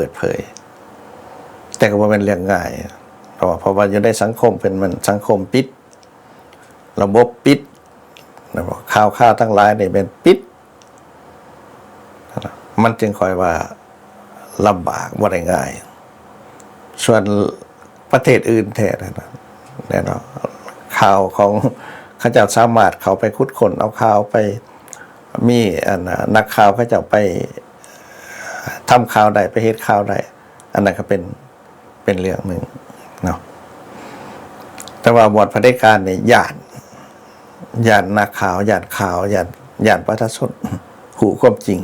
ປີດເຜີຍ ແຕ່ກໍບໍ່ແມ່ນເລື່ອງງ່າຍ ເພາະວ່າ ເພາະວ່າຢູ່ໃນສັງຄົມເພິ່ນ ມັນສັງຄົມປິດ ລະບົບປິດ ແລ້ວກໍຂ່າວຄາວທັງຫຼາຍນີ້ແມ່ນປິດ ມັນຈຶ່ງຄ່ອຍວ່າລຳບາກ ບໍ່ໄດ້ງ່າຍ. ສ່ວນປະເທດອື່ນແທ້ນັ້ນນະ ແນ່ນອນ ຂ່າວຂອງເຂົາເຈົ້າສາມາດເຂົ້າໄປຂຸດຄົ້ນເອົາຂ່າວ ໄປມີ ອັນ ນັກຂ່າວເຂົາເຈົ້າໄປທຳຂ່າວໄດ້ ໄປເຮັດຂ່າວໄດ້ ອັນນັ້ນກໍເປັນ ເປັນເລື່ອງໜຶ່ງເນາະ. ແຕ່ວ່າບ່ອນຜະເດັດການນີ້ຢ້ານ ຢ້ານນັກຂ່າວ ຢ້ານຂ່າວ ຢ້ານ ຢ້ານປະຊາຊົນຮູ້ຄວາມຈິງ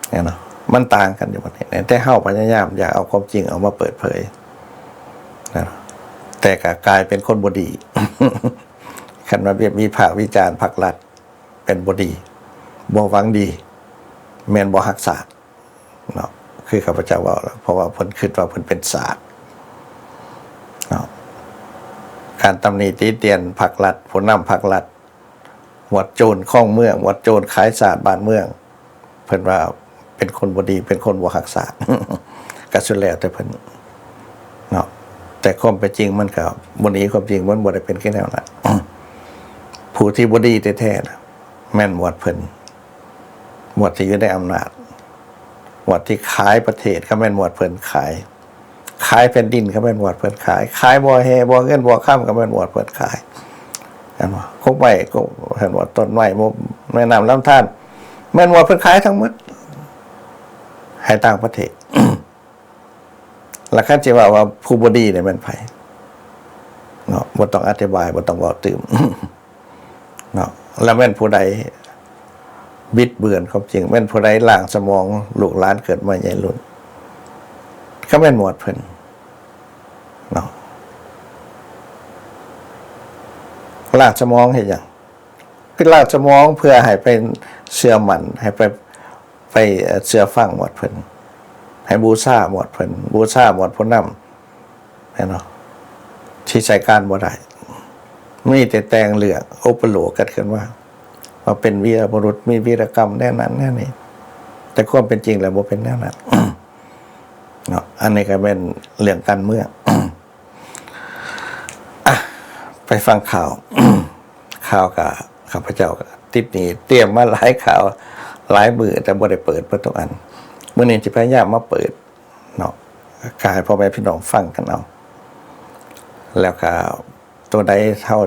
ແມ່ນເນາະ. ມັນຕ່າງກັນຢູ່ບັດນີ້ ແຕ່ເຮົາພະຍາຍາມຢາກເອົາຄວາມຈິງອອກມາເປີດເຜີຍນະ ແຕ່ກໍກາຍເປັນຄົນບໍ່ດີ ຄັນວ່າວິພາກວິຈານພັກລັດເປັນບໍ່ດີ ບໍ່ຫວັງດີ ແມ່ນບໍ່ຮັກຊາດ ເນາະ ຄືຂ້າພະເຈົ້າເວົ້າລະ ເພາະວ່າເພິ່ນຄິດວ່າເພິ່ນເປັນຊາດເນາະ. ການຕຳໜິຕິຕຽນພັກລັດ ຜູ້ນຳພັກລັດ ວ່າໂຈນຄອງເມືອງ ວ່າໂຈນຂາຍຊາດບ້ານເມືອງ ເພິ່ນວ່າເປັນຄົນບໍ່ດີ ເປັນຄົນບໍ່ຮັກຊາດ ກໍສຸດແລ້ວແຕ່ເພິ່ນເນາະ. ແຕ່ຄວາມເປັນຈິງມັນກໍບໍ່ໜີຄວາມຈິງ ມັນບໍ່ໄດ້ເປັນຄືແນວນັ້ນ. ຜູ້ທີ່ບໍ່ດີແທ້ໆນະ ແມ່ນໝວດເພິ່ນ ໝວດທີ່ຢູ່ໃນອຳນາດ ໝວດທີ່ຂາຍປະເທດກໍແມ່ນໝວດເພິ່ນຂາຍ ຂາຍແຜ່ນດິນກໍແມ່ນໝວດເພິ່ນຂາຍ ຂາຍບໍ່ແຮ່ບໍ່ເງິນບໍ່ຄຳກໍແມ່ນໝວດເພິ່ນຂາຍ ເຫັນບໍ່? ກົກໄມ້ ກົກ ເຫັນບໍ່? ຕົ້ນໄມ້ ແມ່ນ້ຳລຳທານ ແມ່ນໝວດເພິ່ນຂາຍທັງໝົດໃຫ້ຕ່າງປະເທດ. ແລ້ວຄັນຊິເວົ້າວ່າຜູ້ບໍ່ດີນີ້ແມ່ນໃຜເນາະ? ບໍ່ຕ້ອງອະທິບາຍ ບໍ່ຕ້ອງເວົ້າຕື່ມເນາະ. ແລ້ວແມ່ນຜູ້ໃດບິດເບືອນຄວາມຈິງ? ແມ່ນຜູ້ໃດລ້າງສະໝອງລູກຫຼານເກີດມາໃຫຍ່ລຸ້ນ? ກໍແມ່ນໝວດເພິ່ນເນາະ. ລ້າງສະໝອງເຮັດຫຍັງ? ຄືລ້າງສະໝອງເພື່ອໃຫ້ໄປເຊື່ອໝັ້ນ ໃຫ້ໄປ ໄປ ເອີ ເຊື່ອຟັງໝວດເພິ່ນ ໃຫ້ບູຊາໝວດເພິ່ນ ບູຊາໝວດຜູ້ນຳ ແມ່ນບໍ່? ທີ່ໃຊ້ການບໍ່ໄດ້ ມີແຕ່ແຕ່ງເລື່ອງອຸປະໂລກກັນຂຶ້ນມາ ວ່າເປັນວີລະບຸລຸດ ມີວີລະກຳແນວນັ້ນແນວນີ້ ແຕ່ຄວາມເປັນຈິງແລ້ວບໍ່ເປັນແນວນັ້ນເນາະ. ອັນນີ້ກໍແມ່ນເລື່ອງການເມືອງ. ອ່ະ ໄປຟັງຂ່າວ ຂ່າວກະ ຂ້າພະເຈົ້າກະຕິດໜີ້ ຕຽມມາຫຼາຍຂ່າວຫຼາຍມື້ ແຕ່ບໍ່ໄດ້ເປີດເບິດທຸກອັນ. ມື້ນີ້ຈະພະຍາຍາມມາເປີດເນາະ ກະໃຫ້ພໍ່ແມ່ພີ່ນ້ອງຟັງກັນເອົາ ແລ້ວກະໂຕໃດເຮົາ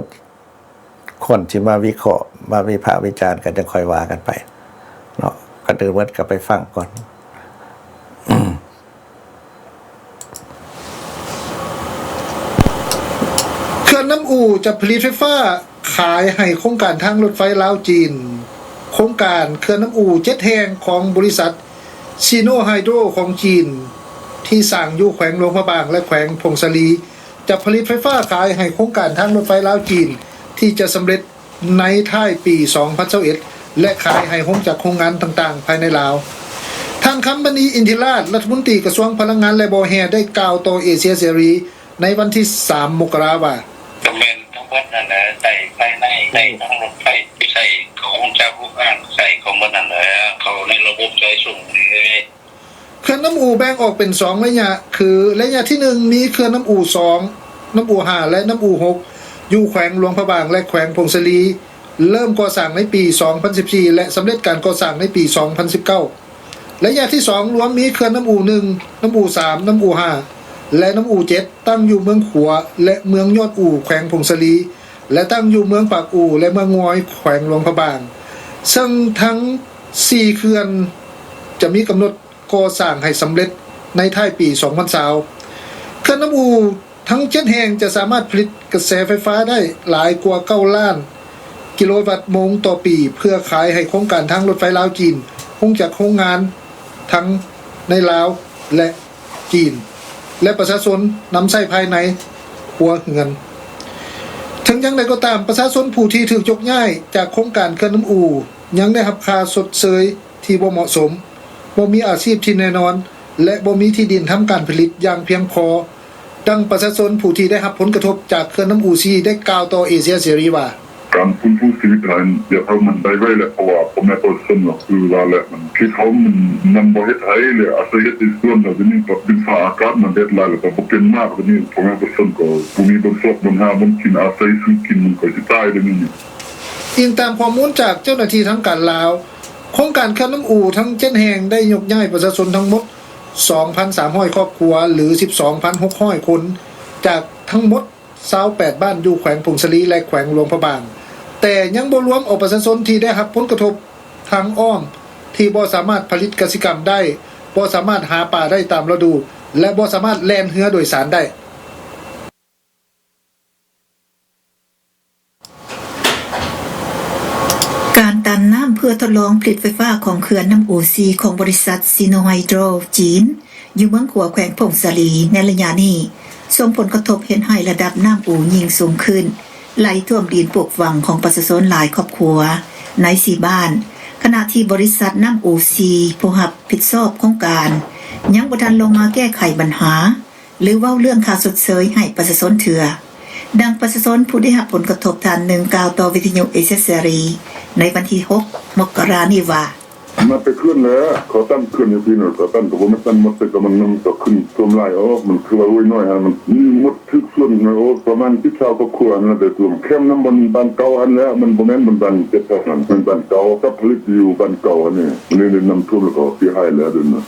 ຄວນຊິມາວິເຄາະ ມາວິພາກວິຈານ ກໍຈັ່ງຄ່ອຍວ່າກັນໄປເນາະ. ກ່ອນອື່ນໝົດກໍໄປຟັງກ່ອນ. ເຂື່ອນນ້ຳອູ່ຈະຜະລິດໄຟຟ້າຂາຍໃຫ້ໂຄງການທາງລົດໄຟລາວ-ຈີນ. ໂຄງການເຂື່ອນນ້ຳອູ່ເຈັດແຫ່ງຂອງບໍລິສັດຊີໂນໄຮໂດຣຂອງຈີນ ທີ່ສ້າງຢູ່ແຂວງຫຼວງພະບາງ ແລະ ແຂວງຜົ້ງສາລີ ຈະຜະລິດໄຟຟ້າຂາຍໃຫ້ໂຄງການທາງລົດໄຟລາວ-ຈີນ ທີ່ຈະສຳເລັດໃນທ້າຍປີສອງພັນຊາວເອັດ ແລະ ຂາຍໃຫ້ໂຮງຈັກໂຮງງານຕ່າງໆພາຍໃນລາວ. ທ່ານ ຄຳມະນີ ອິນທິລາດ ລັດຖະມົນຕີກະຊວງພະລັງງານ ແລະ ບໍ່ແຮ່ ໄດ້ກ່າວຕໍ່ເອເຊຍເສລີໃນວັນທີສາມ ມົກກະລາ ວ່າ: ກໍແມ່ນທັງເບິດນັ້ນແຫຼະ ໃຊ້ພາຍໃນ ໃຊ້ທັງລົດໄຟ ໃຊ້ເຂົ້າໂຮງຈັກໂຮງງານ ໃຊ້ເຂົ້າໝົດນັ້ນແຫຼະ ເຂົ້າໃນລະບົບສາຍສົ່ງນີ້ເລີຍ. ເຂື່ອນນ້ຳອູ່ແບ່ງອອກເປັນສອງໄລຍະ ຄື ໄລຍະທີໜຶ່ງ ມີເຂື່ອນນ້ຳອູ່ສອງ ນ້ຳອູ່ຫ້າ ແລະ ນ້ຳອູ່ຫົກ ຢູ່ແຂວງຫຼວງພະບາງ ແລະ ແຂວງຜົ້ງສາລີ ເລີ່ມກໍ່ສ້າງໃນປີສອງພັນສິບສີ່ ແລະ ສຳເລັດການກໍ່ສ້າງໃນປີສອງພັນສິບເກົ້າ. ໄລຍະທີສອງ ລວມມີເຂື່ອນນ້ຳອູ່ໜຶ່ງ ນ້ຳອູ່ສາມ ນ້ຳອູ່ຫ້າ ແລະ ນ້ຳອູ່ເຈັດ ຕັ້ງຢູ່ເມືອງຂວາ ແລະ ເມືອງຍອດອູ່ ແຂວງຜົ້ງສາລີ ແລະ ຕັ້ງຢູ່ເມືອງປາກອູ່ ແລະ ເມືອງງອຍ ແຂວງຫຼວງພະບາງ ເຊິ່ງທັງສີ່ເຂື່ອນຈະມີກຳນົດ ກໍ່ສ້າງໃຫ້ສຳເລັດໃນທ້າຍປີສອງພັນຊາວ. ເຂື່ອນນ້ຳອູ່ທັງເຈັດແຫ່ງຈະສາມາດຜະລິດກະແສໄຟຟ້າໄດ້ຫຼາຍກວ່າເກົ້າລ້ານກິໂລວັດໂມງຕໍ່ປີ ເພື່ອຂາຍໃຫ້ໂຄງການທາງລົດໄຟລາວ-ຈີນ, ໂຮງຈັກໂຮງງານທັງໃນລາວ ແລະ ຈີນ ແລະ ປະຊາຊົນນຳໃຊ້ພາຍໃນຄົວເຮືອນ. ເຖິງຢ່າງໃດກໍຕາມ, ປະຊາຊົນຜູ້ທີ່ຖືກຍົກຍ້າຍຈາກໂຄງການເຂື່ອນນ້ຳອູ່ ຍັງໄດ້ຮັບຄ່າຊົດເຊີຍທີ່ບໍ່ເໝາະສົມ, ບໍ່ມີອາຊີບທີ່ແນ່ນອນ ແລະ ບໍ່ມີທີ່ດິນທຳການຜະລິດຢ່າງພຽງພໍ, ດັ່ງປະຊາຊົນຜູ້ທີ່ໄດ້ຮັບຜົນກະທົບຈາກເຂື່ອນນ້ຳອູ່ສີ່ ໄດ້ກ່າວຕໍ່ເອເຊຍເສລີວ່າ: ການຟື້ນຟູຊີວິດຫັ້ນ ຢາກໃຫ້ມັນໄດ້ໄວແຫຼະ ເພາະວ່າພໍ່ແມ່ປະຊາຊົນກໍຄືວ່າແຫຼະ ມັນ ຄືເຂົາມັນ ມັນບໍ່ເຮັດໄຮ່ ແລະ ອາໄສເຮັດແຕ່ສວນ ແລ້ວດຽວນີ້ກໍດິນຟ້າອາກາດມັນແດດຫຼາຍ ແລ້ວກໍບໍ່ເປັນໝາກ ດຽວນີ້ພໍ່ແມ່ປະຊາຊົນກໍບໍ່ມີບ່ອນຊອກບ່ອນຫາບ່ອນກິນ ອາໄສຊື້ກິນມັນກໍຊິຕາຍ ດຽວນີ້. ອີງຕາມຂໍ້ມູນຈາກເຈົ້າໜ້າທີ່ທາງການລາວ, ໂຄງການເຂື່ອນນ້ຳອູທັງເຈັດແຫ່ງໄດ້ຍົກຍ້າຍປະຊາຊົນທັງໝົດ ສອງພັນສາມຮ້ອຍຄອບຄົວ ຫຼື ສິບສອງພັນຫົກຮ້ອຍຄົນ ຈາກທັງໝົດ ຊາວແປດບ້ານຢູ່ແຂວງຜົ້ງສາລີ ແລະ ແຂວງຫຼວງພະບາງ, ແຕ່ຍັງບໍ່ລວມເອົາປະຊາຊົນທີ່ໄດ້ຮັບຜົນກະທົບທາງອ້ອມ ທີ່ບໍ່ສາມາດຜະລິດກະສິກຳໄດ້, ບໍ່ສາມາດຫາປາໄດ້ຕາມລະດູ ແລະ ບໍ່ສາມາດແລ່ນເຮືອໂດຍສານໄດ້. ການຕັນນ້ຳເພື່ອທົດລອງຜະລິດໄຟຟ້າຂອງເຂື່ອນນ້ຳອູສີ່ ຂອງບໍລິສັດ Sinohydro ຈີນ ຢູ່ເມືອງຂວາ ແຂວງຜົ້ງສາລີ ໃນໄລຍະນີ້ ສົ່ງຜົນກະທົບເຮັດໃຫ້ລະດັບນ້ຳອູຍິ່ງສູງຂຶ້ນ, ໄຫຼຖ້ວມດິນປູກຝັງຂອງປະຊາຊົນຫຼາຍຄອບຄົວໃນສີ່ບ້ານ, ຂະນະທີ່ບໍລິສັດນ້ຳອູສີ່ ຜູ້ຮັບຜິດຊອບໂຄງການ ຍັງບໍ່ທັນລົງມາແກ້ໄຂບັນຫາ ຫຼື ເວົ້າເລື່ອງຄ່າຊົດເຊີຍໃຫ້ປະຊາຊົນເທື່ອ. ດັ່ງປະຊາຊົນຜູ້ໄດ້ຮັບຜົນກະທົບທ່ານໜຶ່ງກ່າວຕໍ່ວິທະຍຸເອເຊຍເສລີໃນວັນທີຫົກ ມົກກະລານີ້ວ່າ: ນັບແຕ່ເຂື່ອນແຫຼະ ເຂົາຕັນເຂື່ອນຢູ່ພີ້ນະ ເຂົາຕັນກໍບໍ່ແມ່ນຕັນໝົດ ແຕ່ກໍມັນ ມັນກໍຂຶ້ນຖ້ວມຫຼາຍ ໂອ້ ມັນຄືວ່າຫ້ວຍນ້ອຍຫັ້ນ ມັນມີໝົດຖືກສ່ວນ ໂອ້ ປະມານສິບ ຊາວຄອບຄົວຫັ້ນແຫຼະ ໄດ້ຖ້ວມ ແຄມນຳບ່ອນບ້ານເກົ່າຫັ້ນແຫຼະ ມັນບໍ່ແມ່ນບ່ອນບ້ານເຈັດເທົ່ານັ້ນ ແມ່ນບ້ານເກົ່າ ກັບຜະລິດຢູ່ບ້ານເກົ່າຫັ້ນນີ້ ອັນນີ້ໄດ້ນ້ຳຖ້ວມ ແລ້ວກໍເສຍຫາຍແລ້ວ ເດີນະ.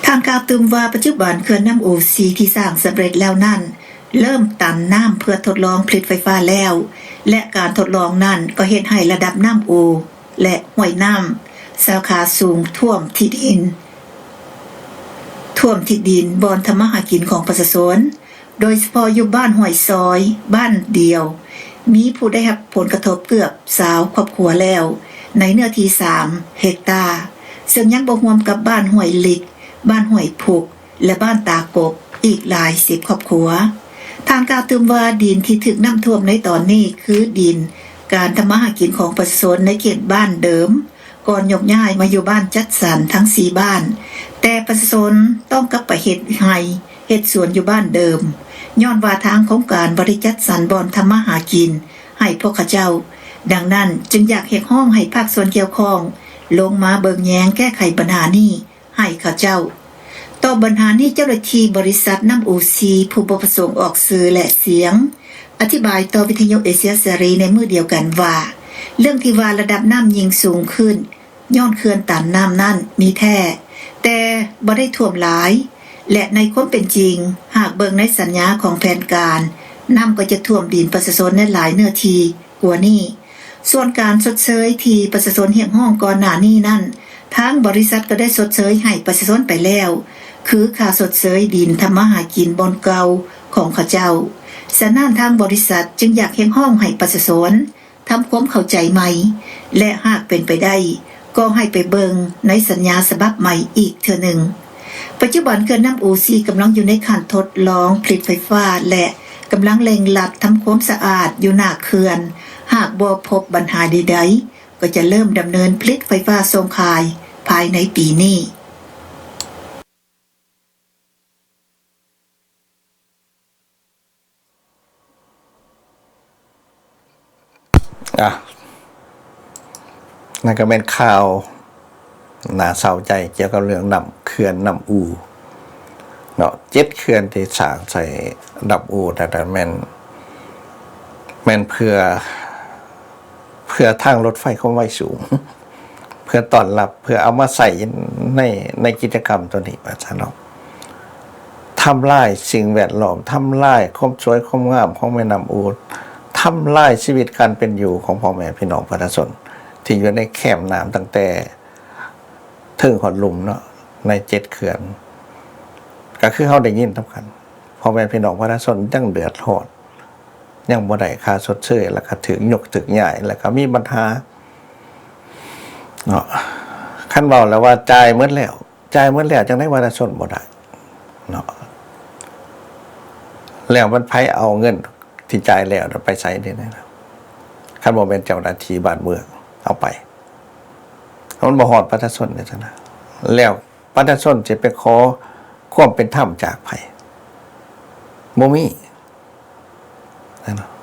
ທ່ານກ່າວຕື່ມວ່າ ປັດຈຸບັນເຂື່ອນນ້ຳອູສີ່ທີ່ສ້າງສຳເລັດແລ້ວນັ້ນ ເລີ່ມຕັນນ້ຳເພື່ອທົດລອງຜະລິດໄຟຟ້າແລ້ວ ແລະ ການທົດລອງນັ້ນກໍເຮັດໃຫ້ລະດັບນ້ຳອູ ແລະ ຫ້ວຍນ້ຳສາຂາສູງຖ້ວມທີ່ດິນ ຖ້ວມທີ່ດິນບ່ອນທຳມາຫາກິນຂອງປະຊາຊົນ. ໂດຍສະເພາະຢູ່ບ້ານຫ້ວຍຊອຍ ບ້ານດຽວ ມີຜູ້ໄດ້ຮັບຜົນກະທົບເກືອບຊາວຄອບຄົວແລ້ວ ໃນເນື້ອທີ່ສາມເຮັກຕາ, ເຊິ່ງຍັງບໍ່ຮວມກັບບ້ານຫ້ວຍລິກ, ບ້ານຫ້ວຍພຸກ ແລະ ບ້ານຕາກົບ ອີກຫຼາຍສິບຄອບຄົວ. ທ່ານກ່າວຕື່ມວ່າ ດິນທີ່ຖືກນ້ຳຖ້ວມໃນຕອນນີ້ ຄືດິນການທຳມາຫາກິນຂອງປະຊາຊົນໃນເຂດບ້ານເດີມ ກ່ອນຍົກຍ້າຍມາຢູ່ບ້ານຈັດສັນທັງສີ່ບ້ານ, ແຕ່ປະຊາຊົນຕ້ອງກັບໄປເຮັດໄຮ່ ເຮັດສວນຢູ່ບ້ານເດີມ ຍ້ອນວ່າທາງໂຄງການບໍ່ໄດ້ຈັດສັນບ່ອນທຳມາຫາກິນໃຫ້ພວກເຂົາເຈົ້າ. ດັ່ງນັ້ນຈຶ່ງຢາກຮຽກຮ້ອງໃຫ້ພາກສ່ວນກ່ຽວຂ້ອງລົງມາເບິ່ງແຍງແກ້ໄຂບັນຫານີ້ໃຫ້ເຂົາເຈົ້າ. ຕໍ່ບັນຫານີ້ ເຈົ້າໜ້າທີ່ບໍລິສັດນ້ຳອູສີ່ ຜູ້ບໍ່ປະສົງອອກຊື່ ແລະ ສຽງ ອະທິບາຍຕໍ່ວິທະຍຸເອເຊຍເສລີໃນມື້ດຽວກັນວ່າ ເລື່ອງທີ່ວ່າລະດັບນ້ຳຍິ່ງສູງຂຶ້ນ ຍ້ອນເຂື່ອນຕັນນ້ຳນັ້ນມີແທ້ ແຕ່ບໍ່ໄດ້ຖ້ວມຫຼາຍ ແລະ ໃນຄວາມເປັນຈິງ ຫາກເບິ່ງໃນສັນຍາຂອງແຜນການ, ນ້ຳກໍຈະຖ້ວມດິນປະຊາຊົນໃນຫຼາຍເນື້ອທີ່ກວ່ານີ້. ສ່ວນການຊົດເຊີຍທີ່ປະຊາຊົນຮຽກຮ້ອງກ່ອນໜ້ານີ້ນັ້ນ, ທາງບໍລິສັດກໍໄດ້ຊົດເຊີຍໃຫ້ປະຊາຊົນໄປແລ້ວ, ຄືຄ່າຊົດເຊີຍດິນທຳມາຫາກິນບ່ອນເກົ່າຂອງເຂົາເຈົ້າ. ສະນັ້ນ, ທາງບໍລິສັດຈຶ່ງຢາກຮຽກຮ້ອງໃຫ້ປະຊາຊົນ ທຳຄວາມເຂົ້າໃຈໃໝ່ ແລະ ຫາກເປັນໄປໄດ້ ກໍໃຫ້ໄປເບິ່ງໃນສັນຍາສະບັບໃໝ່ອີກເທື່ອໜຶ່ງ. ປັດຈຸບັນເຂື່ອນນ້ຳອູສີ່ກຳລັງຢູ່ໃນຂັ້ນທົດລອງຜະລິດໄຟຟ້າ ແລະ ກຳລັງເລັ່ງລັດທຳຄວາມສະອາດຢູ່ໜ້າເຂື່ອນ. ຫາກບໍ່ພົບບັນຫາໃດໆ ກໍຈະເລີ່ມດຳເນີນຜະລິດໄຟຟ້າສົ່ງຂາຍພາຍໃນປີນີ້. ອ່ະ ນັ້ນກໍແມ່ນຂ່າວໜ້າເສົ້າໃຈກ່ຽວກັບເລື່ອງນ້ຳ ເຂື່ອນນ້ຳອູເນາະ. ເຈັດເຂື່ອນທີ່ສ້າງໃສ່ນ້ຳອູນັ້ນນະ ແມ່ນ ແມ່ນເພື່ອ ເພື່ອທາງລົດໄຟຄວາມໄວສູງ ເພື່ອຕ້ອນຮັບ ເພື່ອເອົາມາໃຊ້ໃນ ໃນກິດຈະກຳໂຕນີ້ວ່າຊັ້ນເນາະ. ທຳລາຍສິ່ງແວດລ້ອມ, ທຳລາຍຄວາມສວຍຄວາມງາມຂອງແມ່ນ້ຳອູ, ທຳລາຍຊີວິດການເປັນຢູ່ຂອງພໍ່ແມ່ພີ່ນ້ອງປະຊາຊົນທີ່ຢູ່ໃນແຄມນ້ຳ ຕັ້ງແຕ່ເທິງຮອດລຸ່ມເນາະ ໃນເຈັດເຂື່ອນ. ກໍຄືເຮົາໄດ້ຍິນນຳກັນ ພໍ່ແມ່ພີ່ນ້ອງປະຊາຊົນຍັງເດືອດຮ້ອນ ຍັງບໍ່ໄດ້ຄ່າຊົດເຊີຍ ແລ້ວກໍຖືກຍົກຖືກຍ້າຍ ແລ້ວກໍມີບັນຫາເນາະ. ຄັນເວົ້າແລ້ວວ່າຈ່າຍໝົດແລ້ວ ຈ່າຍໝົດແລ້ວ ຈັ່ງໃດປະຊາຊົນບໍ່ໄດ້ເນາະ. ແລ້ວມັນໃຜເອົາເງິນທີ່ຈ່າຍແລ້ວນັ້ນໄປໃສເດ? ຄັນບໍ່ແມ່ນເຈົ້າໜ້າທີ່ບ້ານເມືອງເອົາໄປ ມັນບໍ່ຮອດປະຊາຊົນເດຊັ້ນນະ. ແລ້ວປະຊາຊົນຊິໄປຂໍຄວາມເປັນທຳຈາກໃຜ? ບໍ່ມີ.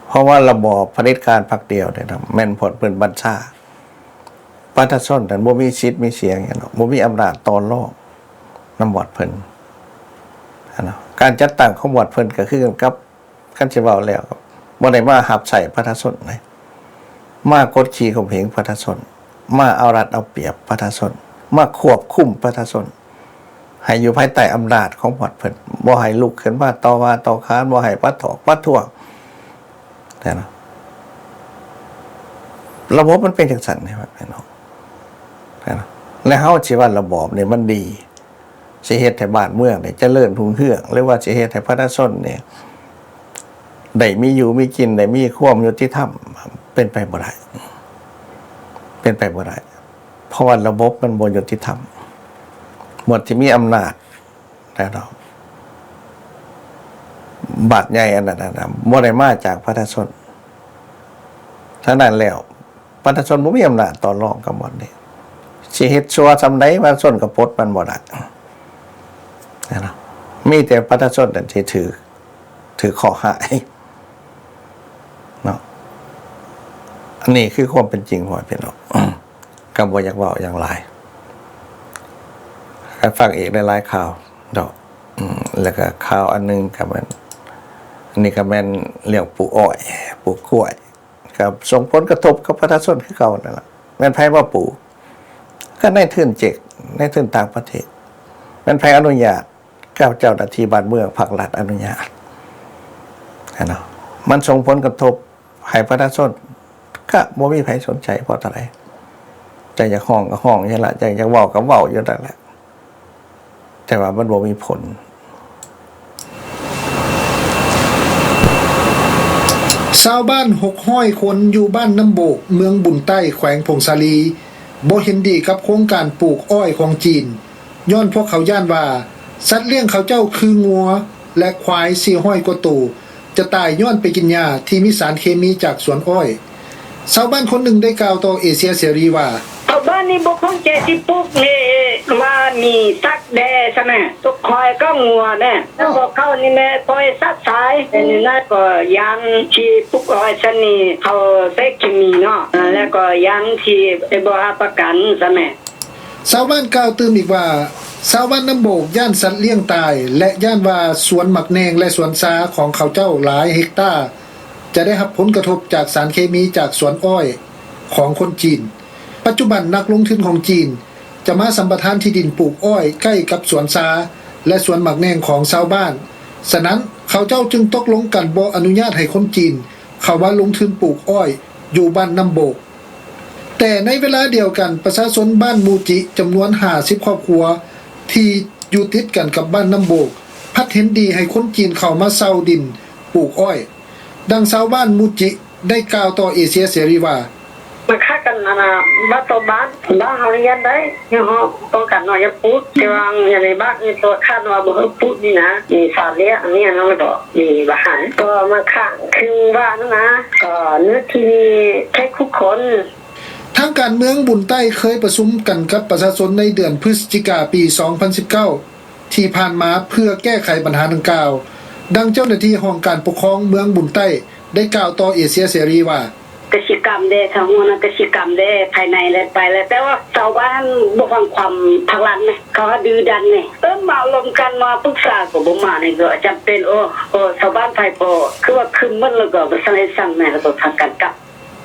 ເພ ພາະວ່າລະບອບຜະເດັດການພັກດຽວນີ້ນະ ແມ່ນພວກເພິ່ນບັນຊາ ປະຊາຊົນນັ້ນບໍ່ມີສິດມີສຽງຫຍັງດອກ ບໍ່ມີອຳນາດຕໍ່ລອງນຳບອດເພິ່ນຫັ້ນນະ. ການຈັດຕັ້ງຂອງບອດເພິ່ນກໍຄືກັນກັບ ຄັນຊິເວົ້າແລ້ວ ບໍ່ໄດ້ມາຮັບໃຊ້ປະຊາຊົນເດ້ ມາກົດຂີ່ຂົ່ມເຫງປະຊາຊົນ ມາເອົາລັດເອົາປຽບປະຊາຊົນ ມາຄວບຄຸມປະຊາຊົນ ໃຫ້ຢູ່ພາຍໃຕ້ອຳນາດຂອງພວກເພິ່ນ ບໍ່ໃຫ້ລຸກຂຶ້ນມາຕໍ່ວ່າຕໍ່ຂານ ບໍ່ໃຫ້ປະທ້ອງປະທ້ວງນະ. ລະບົບມັນເປັນຈັ່ງຊັ້ນເດ້ ແມ່ນບໍ່? ແລະເຮົາຊິວ່າລະບອບນີ້ມັນດີ ຊິເຮັດໃຫ້ບ້ານເມືອງນີ້ຈະເລີນຮຸ່ງເຮືອງ ຫຼືວ່າຊິເຮັດໃຫ້ປະຊາຊົນນີ້ໄດ້ມີຢູ່ມີກິນ ໄດ້ມີຄວາມຍຸຕິທຳ ເປັນໄປບໍ່ໄດ້ ເປັນໄປບໍ່ໄດ້ ເພາະວ່າລະບົບມັນບໍ່ຍຸຕິທຳ. ໝົດທີ່ມີອຳນາດ ແລ້ວເນາະ ບາດໃຫຍ່ອັນນັ້ນນະ ບໍ່ໄດ້ມາຈາກປະຊາຊົນ. ສະນັ້ນແລ້ວ ປະຊາຊົນບໍ່ມີອຳນາດຕໍ່ລອງກັບບ່ອນນີ້ ຊິເຮັດຊົ່ວສ່ຳໃດ ປະຊາຊົນກໍປົດມັນບໍ່ໄດ້ ເນາະ. ມີແຕ່ປະຊາຊົນນັ້ນທີ່ຖືກ ຖືກເຄາະຮ້າຍເນາະ. ອັນນີ້ຄືຄວາມເປັນຈິງ ພໍ່ແມ່ພີ່ນ້ອງ ກໍບໍ່ຢາກເວົ້າຫຍັງຫຼາຍ ກໍຟັງອີກຫຼາຍໆຂ່າວເນາະ. ອືມ ແລ້ວກໍຂ່າວອັນໜຶ່ງກໍແມ່ນ ອັນນີ້ກໍແມ່ນເລື່ອງປູກອ້ອຍ ປູກກ້ວຍ ກໍສົ່ງຜົນກະທົບກັບປະຊາຊົນຄືເກົ່ານັ້ນລະ. ແມ່ນໃຜມາປູກ? ກໍນາຍທຶນເຈັກ ນາຍທຶນຕ່າງປະເທດ. ແມ່ນໃຜອະນຸຍາດ? ກໍເຈົ້າໜ້າທີ່ບ້ານເມືອງ ພາກລັດອະນຸຍາດ ຫັ້ນເນາະ. ມັນສົ່ງຜົນກະທົບໃຫ້ປະຊາຊົນ ກະບໍ່ມີໃຜສົນໃຈພໍເທົ່າໃດ. ຈັ່ງຢາກຮ້ອງກໍຮ້ອງຢູ່ຫັ້ນລະ ຈັ່ງຢາກເວົ້າກໍເວົ້າຢູ່ນັ້ນແຫຼະ ແຕ່ວ່າມັນບໍ່ມີຜົນ. ຊາວບ້ານຫົກຮ້ອຍຄົນຢູ່ບ້ານນ້ຳໂບກ ເມືອງບຸນໃຕ້ ແຂວງຜົ້ງສາລີ ບໍ່ເຫັນດີກັບໂຄງການປູກອ້ອຍຂອງຈີນ ຍ້ອນພວກເຂົາຢ້ານວ່າ ສັດລ້ຽງເຂົາເຈົ້າຄືງົວ ແລະ ຄວາຍສີ່ຮ້ອຍກວ່າໂຕ ຈະຕາຍຍ້ອນໄປກິນຫຍ້າທີ່ມີສານເຄມີຈາກສວນອ້ອຍ. ຊາວບ້ານຄົນໜຶ່ງໄດ້ກ່າວຕໍ່ເອເຊຍເສລີວ່າ, ຊາວບ້ານນີ້ບໍ່ສົນໃຈຊິປູກນີ້ ວ່າມີສັດແດ່ຊັ້ນນະ, ຕົວຄວາຍກັບງົວນະ, ແລ້ວກໍເຂົານີ້ແມ່ນປ່ອຍສັດຊາຍ, ແຕ່ນີ້ນະກໍຢ້ານຊິປູກອ້ອຍຊັ້ນນີ້ ເຂົາໃສ່ເຄມີເນາະ, ແລ້ວກໍຢ້ານຊິໄປບໍ່ຮັບປະກັນຊັ້ນນະ. ຊາວບ້ານກ່າວຕື່ມອີກວ່າ, ຊາວບ້ານນ້ຳໂບກຢ້ານສັດລ້ຽງຕາຍ ແລະ ຢ້ານວ່າສວນໝາກແໜ່ງ ແລະ ສວນຊາຂອງເຂົາເຈົ້າຫຼາຍເຮັກຕາ ຈະໄດ້ຮັບຜົນກະທົບຈາກສານເຄມີຈາກສວນອ້ອຍຂອງຄົນຈີນ. ປັດຈຸບັນນັກລົງທຶນຂອງຈີນຈະມາສຳປະທານທີ່ດິນປູກອ້ອຍໃກ້ກັບສວນຊາ ແລະ ສວນໝາກແໜ່ງຂອງຊາວບ້ານ, ສະນັ້ນ ເຂົາເຈົ້າຈຶ່ງຕົກລົງກັນບໍ່ອະນຸຍາດໃຫ້ຄົນຈີນເຂົ້າມາລົງທຶນປູກອ້ອຍຢູ່ບ້ານນ້ຳໂບກ. ແຕ່ໃນເວລາດຽວກັນ ປະຊາຊົນບ້ານມູຈິ ຈຳນວນຫ້າສິບຄອບຄົວ ທີ່ຢູ່ຕິດກັນກັບບ້ານນ້ຳໂບກ ພັດເຫັນດີໃຫ້ຄົນຈີນເຂົ້າມາເຊົ່າດິນປູກອ້ອຍ. ດັ່ງຊາວບ້ານມູຈິ ໄດ້ກ່າວຕໍ່ເອເຊຍເສລີວ່າ, ມັນຂັດກັນ ອັນນ່າ ບ້ານຕໍ່ບ້ານ, ບ້ານເຮົານີ້ຢ້ານໄດ້ ຍັງເຮົາປ້ອງກັນເນາະ ຢ່າປູກ, ແຕ່ວ່າຢູ່ໃນບ້ານອື່ນຕົວະຂັດວ່າບໍ່ໃຫ້ປູກນີ້ນະ, ມີສາດເລຍ ອັນນີ້ ອັນນັ້ນ ແລ້ວກໍມີບາຫານ ກໍມາຂັດຄືວ່ານັ້ນນະ, ກໍເນື້ອທີ່ນີ້ແຄ່ຄຸຄົນ. ທາງການເມືອງບຸນໃຕ້ເຄີຍປະຊຸມກັນກັບປະຊາຊົນໃນເດືອນພຶສຈິກາປີສອງພັນສິບເກົ້າ ທີ່ຜ່ານມາເພື່ອແກ້ໄຂບັນຫາດັ່ງກ່າວ. ດັ່ງເຈົ້າໜ້າທີ່ຫ້ອງການປົກຄອງເມືອງບຸນໃຕ້ໄດ້ກ່າວຕໍ່ເອເຊຍເສລີວ່າ, ກະສິກຳເດ້ ທາງຫົວໜ້າກະສິກຳເດ້ ພາຍໃນແລ້ວໄປແລ້ວ, ແຕ່ວ່າຊາວບ້ານບໍ່ຟັງຄວາມພາກລັດນະ, ເຂົາຫາດື້ດັນນະ, ເອີ້ນມາລົມກັນມາປຶກສາກໍບໍ່ມານີ້ ກໍຈຳເປັນ. ໂອ້ ໂອ້ ຊາວບ້ານໄພພໍ ຄືວ່າຄຶມໝົດແລ້ວກໍບໍ່ທັນໄດ້ສັ່ງແມ່ນ ແລ້ວກໍພາກັນກັບ.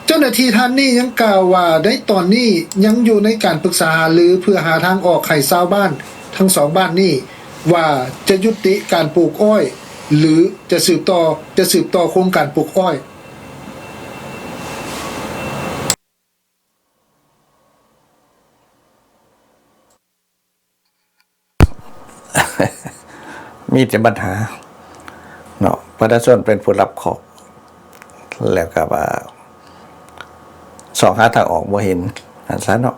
ເຈົ້າໜ້າທີ່ທ່ານນີ້ຍັງກ່າວວ່າ ໃນຕອນນີ້ຍັງຢູ່ໃນການປຶກສາຫາລືເພື່ອຫາທາງອອກໃຫ້ຊາວບ້ານທັງສອງບ້ານນີ້ ວ່າຈະຍຸຕິການປູກອ້ອຍ ຫຼື ຈະສືບຕໍ່ ຈະສືບຕໍ່ໂຄງການປູກອ້ອຍ. ມີແຕ່ບັນຫາເນາະ, ປະຊາຊົນເປັນຜູ້ຮັບເຄາະ ແລ້ວກໍວ່າຊອກຫາທາງອອກບໍ່ເຫັນ ວ່າຊັ້ນເນາະ.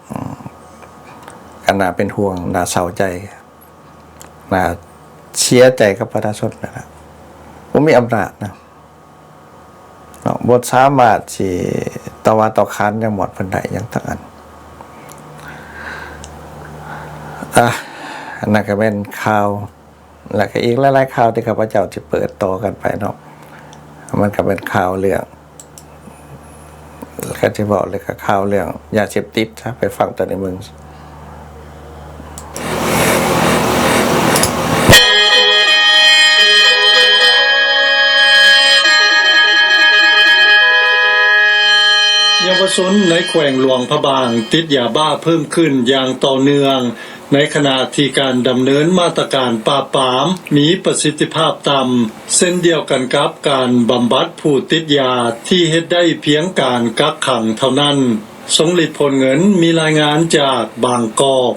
ອືມ ກໍໜ້າເປັນຫ່ວງ ໜ້າເສົ້າໃຈ ໜ້າເສຍໃຈກັບປະຊາຊົນນັ້ນລະ, ບໍ່ມີອຳນາດນະ. ເນາະ ບໍ່ສາມາດຊິຕໍ່ວ່າຕໍ່ຂານຫຍັງໝົດເພິ່ນໄດ້ຫຍັງທັງອັນ. ອ່ະ ອັນນັ້ນກໍແມ່ນຂ່າວ ແລ້ວກໍອີກຫຼາຍໆຂ່າວທີ່ຂ້າພະເຈົ້າຊິເປີດຕໍ່ກັນໄປເນາະ. ມັນກໍເປັນຂ່າວເລື່ອງ ຄັນຊິເວົ້າເລີຍກໍຂ່າວເລື່ອງຢາເສບຕິດຊະ ໄປຟັງຕອນນີ້ເບິ່ງ. ເຍົາວະຊົນໃນແຂວງຫຼວງພະບາງຕິດຢາບ້າເພີ່ມຂຶ້ນຢ່າງຕໍ່ເນື່ອງ ໃນຂະນະທີ່ການດຳເນີນມາດຕະການປາບປາມມີປະສິດທິພາບຕ່ຳ ເຊັ່ນດຽວກັນກັບການບຳບັດຜູ້ຕິດຢາທີ່ເຮັດໄດ້ພຽງການກັກຂັງເທົ່ານັ້ນ. ຊົງລິດ ໂພນເງິນ ມີລາຍງານຈາກບາງກອກ.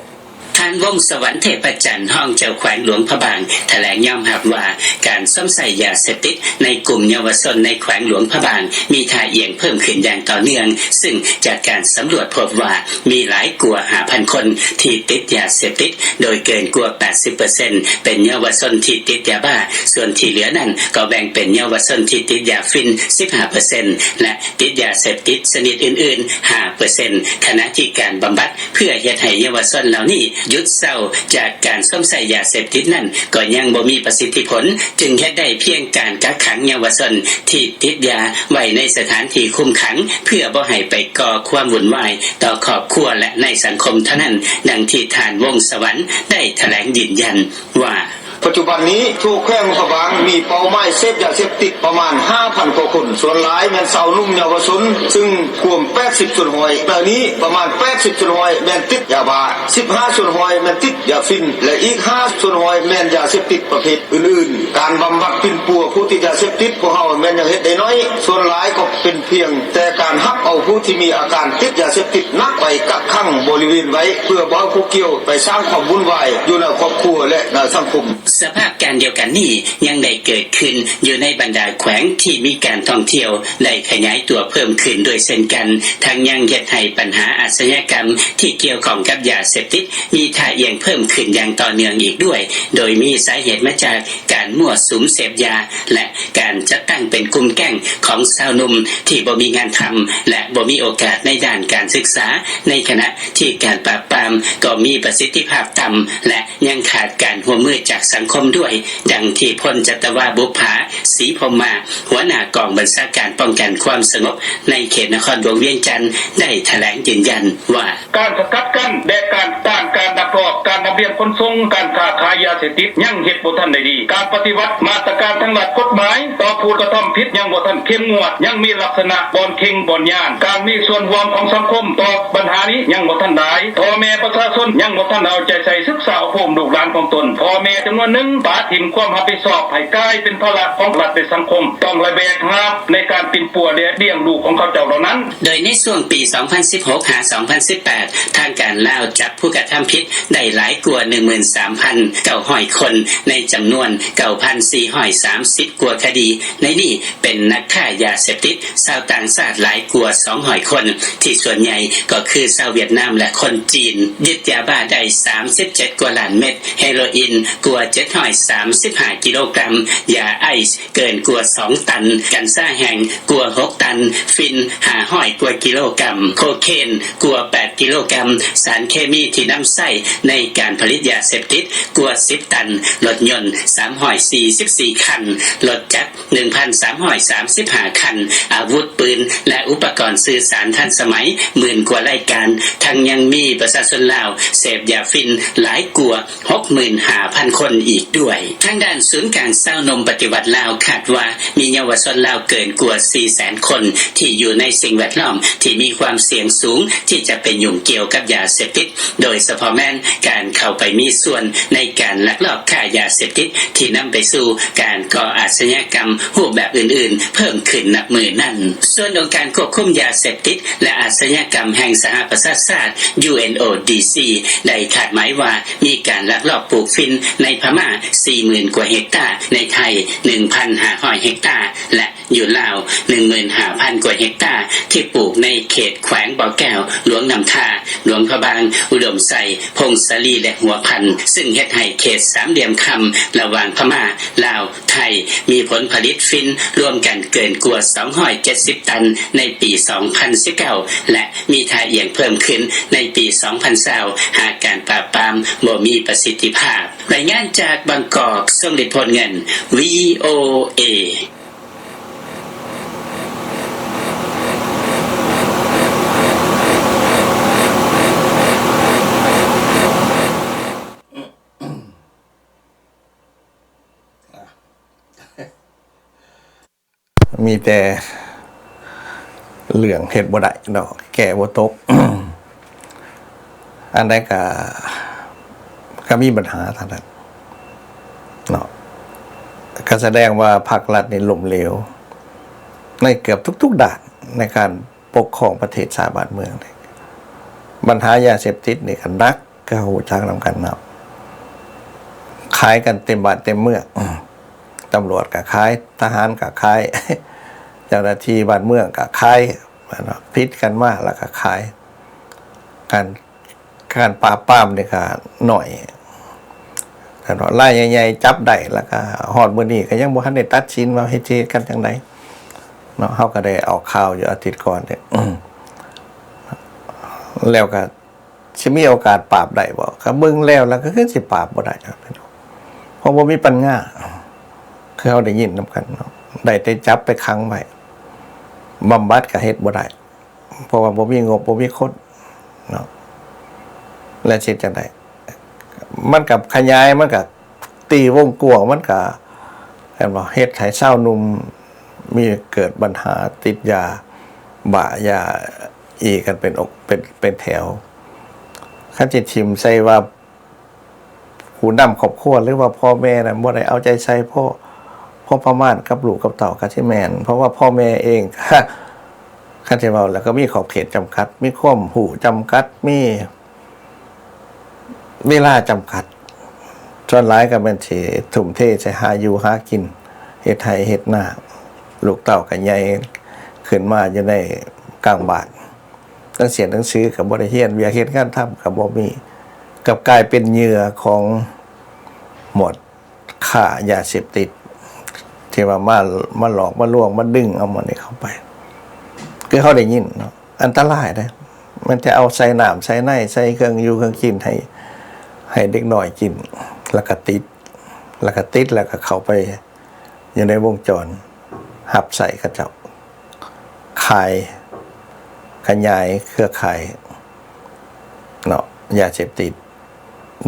ທ່ານ ວົງສະຫວັນ ເທບພະຈັນ ຮອງເຈົ້າແຂວງຫຼວງພະບາງ ຖະແຫຼງຍອມຮັບວ່າ ການຊອມໃຊ້ຢາເສບຕິດໃນກຸ່ມເຍົາວະຊົນໃນແຂວງຫຼວງພະບາງ ມີທ່າອ່ຽງເພີ່ມຂຶ້ນຢ່າງຕໍ່ເນື່ອງ, ຊຶ່ງຈາກການສຳຫຼວດພົບວ່າ ມີຫຼາຍກວ່າຫ້າພັນຄົນທີ່ຕິດຢາເສບຕິດ, ໂດຍເກີນກວ່າແປດສິບເປີເຊັນເປັນເຍົາວະຊົນທີ່ຕິດຢາບ້າ, ສ່ວນທີ່ເຫຼືອນັ້ນກໍແບ່ງເປັນເຍົາວະຊົນທີ່ຕິດຢາຝິ່ນສິບຫ້າເປີເຊັນ ແລະ ຕິດຢາເສບຕິດຊະນິດອື່ນໆຫ້າເປີເຊັນ, ຂະນະທີ່ການບຳບັດເພື່ອເຮັດໃຫ້ເຍົາວະຊົນເຫຼົ່ານີ້ຢຸດເຊົາຈາກການຊອມໃຊ້ຢາເສບຕິດນັ້ນ ກໍຍັງບໍ່ມີປະສິດທິຜົນ, ຈຶ່ງເຮັດໄດ້ພຽງການກັກຂັງເຍົາວະຊົນທີ່ຕິດຢາໄວ້ໃນສະຖານທີ່ຄຸມຂັງ ເພື່ອບໍ່ໃຫ້ໄປກໍ່ຄວາມວຸ່ນວາຍຕໍ່ຄອບຄົວ ແລະ ໃນສັງຄົມເທົ່ານັ້ນ, ດັ່ງທີ່ທ່ານ ວົງສະຫວັນ ໄດ້ຖະແຫຼງຢືນຢັນວ່າ. ປັດຈຸບັນນີ້ ທົ່ວແຂວງຫຼວງພະບາງມີເປົ້າໝາຍເສບຢາເສບຕິດປະມານຫ້າພັນກວ່າຄົນ, ສ່ວນຫຼາຍແມ່ນຊາວໜຸ່ມເຍົາວະຊົນ, ຊຶ່ງກວມແປດສິບສ່ວນຮ້ອຍ. ໃນນີ້ປະມານແປດສິບສ່ວນຮ້ອຍແມ່ນຕິດຢາບ້າ, ສິບຫ້າສ່ວນຮ້ອຍແມ່ນຕິດຢາຝິ່ນ ແລະ ອີກຫ້າສ່ວນຮ້ອຍແມ່ນຢາເສບຕິດປະເພດອື່ນໆ. ການບຳບັດປິ່ນປົວຜູ້ຕິດຢາເສບຕິດ ພວກເຮົາແມ່ນຍັງເຮັດໄດ້ໜ້ອຍ, ສ່ວນຫຼາຍກໍເປັນພຽງແຕ່ການຮັບເອົາຜູ້ທີ່ມີອາການຕິດຢາເສບຕິດໜັກໄປກັກຂັງບໍລິເວນໄວ້ ເພື່ອບໍ່ໃຫ້ຜູ້ກ່ຽວໄປສ້າງຄວາມວຸ່ນວາຍຢູ່ໃນຄອບຄົວ ແລະ ໃນສັງຄົມ. ສະພາບການດຽວກັນນີ້ຍັງໄດ້ເກີດຂຶ້ນຢູ່ໃນບັນດາແຂວງທີ່ມີການທ່ອງທ່ຽວໄດ້ຂະຫຍາຍຕົວເພີ່ມຂຶ້ນດ້ວຍເຊັ່ນກັນ, ທັງຍັງເຮັດໃຫ້ບັນຫາອາຊະຍາກຳທີ່ກ່ຽວຂ້ອງກັບຢາເສບຕິດມີທ່າອ່ຽງເພີ່ມຂຶ້ນຢ່າງຕໍ່ເນື່ອງອີກດ້ວຍ, ໂດຍມີສາເຫດມາຈາກການມົ້ວສຸມເສບຢາ ແລະ ການຈັດຕັ້ງເປັນກຸ່ມແກ້ງຂອງຊາວໜຸ່ມທີ່ບໍ່ມີງານທຳ ແລະ ບໍ່ມີໂອກາດໃນດ້ານການສຶກສາ, ໃນຂະນະທີ່ການປາບປາມກໍມີປະສິດທິພາບຕ່ຳ ແລະ ຍັງຂາດການຮ່ວມມືຈາກສັງຄົມດ້ວຍ, ດັ່ງທີ່ ພົນຈັດຕະວາ ບຸບຜາ ສີພົມມາ, ຫົວໜ້າກອງບັນຊາການປ້ອງກັນຄວາມສະຫງົບໃນເຂດນະຄອນຫຼວງວຽງຈັນ ໄດ້ຖະແຫຼງຢືນຢັນວ່າ. ການສະກັດກັ້ນ ແລະ ການຕ້ານການລັກລອບການລຳລຽງຂົນສົ່ງ, ການຄ້າຂາຍຢາເສບຕິດ ຍັງເຮັດບໍ່ທັນໄດ້ດີ. ການປະຕິບັດມາດຕະການທາງດ້ານກົດໝາຍຕໍ່ຜູ້ກະທຳຜິດ ຍັງບໍ່ທັນເຂັ້ມງວດ, ຍັງມີລັກສະນະບ່ອນເຄັ່ງບ່ອນຢ້ານ. ການມີສ່ວນຮ່ວມຂອງສັງຄົມຕໍ່ບັນຫານີ້ຍັງບໍ່ທັນຫຼາຍ. ພໍ່ແມ່ປະຊາຊົນຍັງບໍ່ທັນເອົາໃຈໃສ່ສຶກສາອົບຮົມລູກຫຼານຂອງຕົນ. ພໍ່ແມ່ຈຳນວນໜຶ່ງປະຖິ້ມຄວາມຮັບຜິດຊອບໃຫ້ກາຍເປັນພາລະຂອງລັດ ແລະ ສັງຄົມ. ຕ້ອງໄດ້ແບກຫາບໃນການປິ່ນປົວ ແລະ ລ້ຽງດູຂອງເຂົາເຈົ້າເຫຼົ່ານັ້ນ. ໂດຍໃນຊ່ວງປີສອງພັນສິບຫົກ ຫາ ສອງພັນສິບແປດ ທາງການລາວຈັບຜູ້ກະທຳຜິດໄດ້ຫຼາຍກວ່າໜຶ່ງໝື່ນສາມພັນເກົ້າຮ້ອຍຄົນ ໃນຈຳນວນເກົ້າພັນສີ່ຮ້ອຍສາມສິບກວ່າຄະດີ. ໃນນີ້ເປັນນັກຄ້າຢາເສບຕິດຊາວຕ່າງຊາດຫຼາຍກວ່າສອງຮ້ອຍຄົນ ທີ່ສ່ວນໃຫຍ່ກໍຄືຊາວຫວຽດນາມ ແລະ ຄົນຈີນ. ຍຶດຢາບ້າໄດ້ສາມສິບເຈັດກວ່າລ້ານເມັດ, ເຮໂຣອິນກວ່າເຈັດຮ້ອຍສາມສິບຫ້າກິໂລກຣາມ, ຢາໄອສ໌ ເກີນກວ່າສອງຕັນ, ກັນຊາແຫ້ງກວ່າຫົກຕັນ, ຝິ່ນຫ້າຮ້ອຍກວ່າກິໂລກຣາມ, ໂຄເຄນກວ່າແປດກິໂລກຣາມ, ສານເຄມີທີ່ນຳໃຊ້ໃນການຜະລິດຢາເສບຕິດກວ່າສິບຕັນ, ລົດຍົນສາມຮ້ອຍສີ່ສິບສີ່ຄັນ, ລົດຈັກໜຶ່ງພັນສາມຮ້ອຍສາມສິບຫ້າຄັນ, ອາວຸດປືນ ແລະ ອຸປະກອນສື່ສານທັນສະໄໝໝື່ນກວ່າລາຍການ, ທັງຍັງມີປະຊາຊົນລາວເສບຢາຝິ່ນຫຼາຍກວ່າ ຫົກໝື່ນຫ້າພັນຄົນອີກດ້ວຍ. ທາງດ້ານສູນກາງຊາວໜຸ່ມປະຕິວັດລາວຄາດວ່າ ມີເຍົາວະຊົນລາວເກີນກວ່າສີ່ແສນຄົນ ທີ່ຢູ່ໃນສິ່ງແວດລ້ອມທີ່ມີຄວາມສ່ຽງສູງທີ່ຈະໄປຫຍຸ້ງກ່ຽວກັບຢາເສບຕິດ, ໂດຍສະເພາະແມ່ນການເຂົ້າໄປມີສ່ວນໃນການລັກລອບຄ້າຢາເສບຕິດ ທີ່ນຳໄປສູ່ການກໍ່ອາຊະຍາກຳຮູບແບບອື່ນໆເພີ່ມຂຶ້ນນັບມື້ນັ້ນ. ສ່ວນອົງການຄວບຄຸມຢາເສບຕິດ ແລະ ອາຊະຍາກຳແຫ່ງສະຫະປະຊາຊາດ ຢູເອັນໂອດີຊີ ໄດ້ຄາດໝາຍວ່າ ມີການລັກລອບປູກຝິ່ນໃນພະມ້າສີ່ໝື່ນກວ່າເຮັກຕາ, ໃນໄທໜຶ່ງພັນຫ້າຮ້ອຍເຮັກຕາ ແລະ ຢູ່ລາວໜຶ່ງໝື່ນຫ້າພັນກວ່າເຮັກຕາ ທີ່ປູກໃນເຂດແຂວງບໍ່ແກ້ວ, ຫຼວງນ້ຳທາ, ຫຼວງພະບາງ, ອຸດົມໄຊ, ຜົ້ງສາລີ ແລະ ຫົວພັນ, ຊຶ່ງເຮັດໃຫ້ເຂດສາມຫຼ່ຽມຄຳລະຫວ່າງພະມ້າ, ລາວ, ໄທ ມີຜົນຜະລິດຝິ່ນລວມກັນເກີນກວ່າສອງຮ້ອຍເຈັດສິບຕັນໃນປີສອງພັນສິບເກົ້າ ແລະ ມີທ່າອ່ຽງເພີ່ມຂຶ້ນໃນປີສອງພັນຊາວ ຫາກການປາບປາມບໍ່ມີປະສິດທິພາບ. ລາຍງານຈາກບາງກອກ, ຊົງລິດ ໂພນເງິນ, ວີໂອເອ. ມີແຕ່ເລື່ອງເຮັດບໍ່ໄດ້ເນາະ ແກ້ບໍ່ຕົກ ອັນໃດກະ ກະມີບັນຫາທັງນັ້ນເນາະ ກະສະແດງວ່າພັກລັດນີ້ລົ້ມເຫຼວ ໃນເກືອບທຸກໆດ້ານ ໃນການປົກຄອງປະເທດຊາດບ້ານເມືອງ. ບັນຫາຢາເສບຕິດນີ້ກະໜັກ ກະຮູ້ຈັກນຳກັນເນາະ ຂາຍກັນເຕັມບ້ານເຕັມເມືອງ ຕຳຫຼວດກະຂາຍ ທະຫານກະຂາຍ ເຈົ້າໜ້າທີ່ບ້ານເມືອງກະຂາຍ ຜິດກັນມາແລ້ວກະຂາຍ ການ ການປາບປາມນີ້ກະໜ້ອຍ ລາຍໃຫຍ່ໆຈັບໄດ້ ແລ້ວກະຮອດມື້ນີ້ກະຍັງບໍ່ທັນໄດ້ຕັດສິນວ່າເຮັດ ຊິເຮັດກັນຈັ່ງໃດເນາະ ເຮົາກະໄດ້ອອກຂ່າວຢູ່ອາທິດກ່ອນນີ້ ແລ້ວກະ ຊິມີໂອກາດປາບໄດ້ບໍ່? ກະເບິ່ງແລ້ວ ແລ້ວກະຄືຊິປາບບໍ່ໄດ້ ເພາະບໍ່ມີປັນຍາ ຄືເຮົາໄດ້ຍິນນຳກັນເນາະ ໄດ້ແຕ່ຈັບໄປຂັງໄວ້ ບຳບັດກະເຮັດບໍ່ໄດ້ ເພາະວ່າບໍ່ມີງົບ ບໍ່ມີຄົນເນາະ ແລ້ວຊິເຮັດຈັ່ງໃດ? ມັນກະຂະຫຍາຍ ມັນກະ ຕີວົງກວ້າງ ມັນກະ ແມ່ນບໍ່ ເຮັດໃຫ້ຊາວໜຸ່ມມີເກີດບັນຫາຕິດຢາບ້າຢາອີກັນເປັນອົກເປັນ ເປັນແຖວ. ຄັນຊິຖິ້ມໃສ່ວ່າຜູ້ນຳຄອບຄົວ ຫຼືວ່າພໍ່ແມ່ນັ້ນບໍ່ໄດ້ເອົາໃຈໃສ່ພໍ ພໍປະມານກັບລູກກັບເຕົ້າ ກະຊິແມ່ນ ເພາະວ່າພໍ່ແມ່ເອງ ຄັນຊິເວົ້າແລ້ວກະມີຂອບເຂດຈຳກັດ ມີຄວາມຮູ້ຈຳກັດ ມີ ເວລາຈຳກັດ ສ່ວນຫຼາຍກະແມ່ນຊິທຸ່ມເທໃສ່ຫາຢູ່ຫາກິນ ເຮັດໄຮ່ເຮັດນາ ລູກເຕົ້າກະໃຫຍ່ຂຶ້ນມາຢູ່ໃນກາງບ້ານ ໜັງສຽນໜັງສືກະບໍ່ໄດ້ຮຽນ ວຽກເຮັດງານທຳກະບໍ່ມີ ກັບກາຍເປັນເຫຍື່ອຂອງໝວດ ຄ້າຢາເສບຕິດ ທີ່ວ່າມາ ມາຫຼອກມາລວງ ມາດຶງເອົາໝົດນີ້ເຂົ້າໄປ ຄືເຮົາໄດ້ຍິນເນາະ ອັນຕະລາຍເດ້ ມັນຈະເອົາໃສ່ນ້ຳໃສ່ໃນ ໃສ່ເຄື່ອງຢູ່ເຄື່ອງກິນໃຫ້ ໃຫ້ເດັກນ້ອຍກິນ ແລ້ວກະຕິດ ແລ້ວກະຕິດ ແລ້ວກະເຂົ້າໄປຢູ່ໃນວົງຈອນ ຮັບໃຊ້ເຂົາເຈົ້າ ຂາຍ ຂະຫຍາຍເຄືອຂ່າຍເນາະ ຢາເສບຕິດ